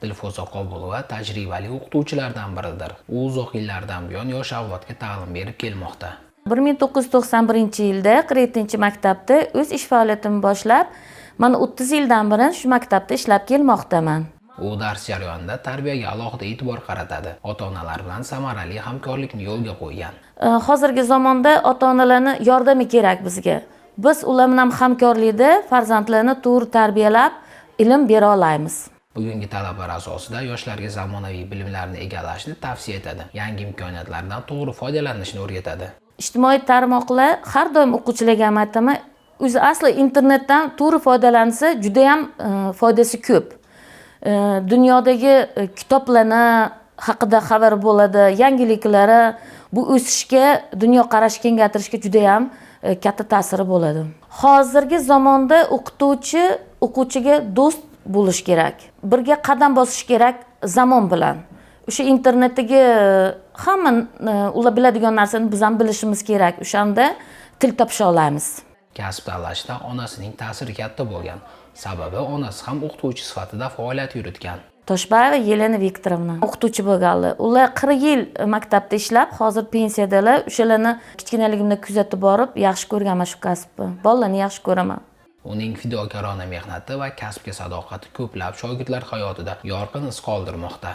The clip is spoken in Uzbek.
Dilfuza Qobulova tajribali o'qituvchilardan biridir. U uzoq yillardan buyon yosh avlodga ta'lim berib kelmoqda. 1991-yilda 47-maktabda o'z ish faoliyatimni boshlab, mana 30 yildan beri shu maktabda ishlab kelmoqdaman. U dars jarayonida tarbiyaga alohida e'tibor qaratadi. Ota-onalar bilan samarali hamkorlikni yo'lga qo'ygan. Hozirgi zamonda ota-onalarni yordami kerak bizga. Biz ular bilan hamkorlikda farzandlarni to'g'ri tarbiyalab, ilm bera olamiz. Bugungi talablar asosida yoshlarga zamonaviy bilimlarni egallashni tavsiya etadi. Yangi imkoniyatlardan to'g'ri foydalanishni o'rgatadi. Ijtimoiy tarmoqlar, har doim o'quvchilarga ham aytaman, o'zi asli internetdan to'g'ri foydalansa juda ham foydasi ko'p. Dunyodagi kitoblarni haqida xabar bo'ladi, yangiliklari, bu o'sishga, dunyoqarash kengaytirishga juda ham katta ta'siri bo'ladi. Hozirgi zamonda o'qituvchi o'quvchiga do'st bo'lish kerak, birga qadam bosish kerak zamon bilan. O'sha internetdagi hamma ular biladigan narsani biz ham bilishimiz kerak, o'shanda til topisha olamiz. Kasb tanlashda onasining ta'siri katta bo'lgan. Sababi onasi ham o'qituvchi sifatida faoliyat yuritgan. Toshbayeva Yelena Viktorovna o'qituvchi bo'lganlar. Ular 40 yil maktabda ishlab, hozir pensiyadalar. O'shalarni kichkinaligimda kuzatib borib, yaxshi ko'rganman shu kasbni. Bolalarni yaxshi ko'raman. Uning fidokorona mehnati va kasbga sadoqati ko'plab shogirdlar hayotida yorqin iz qoldirmoqda.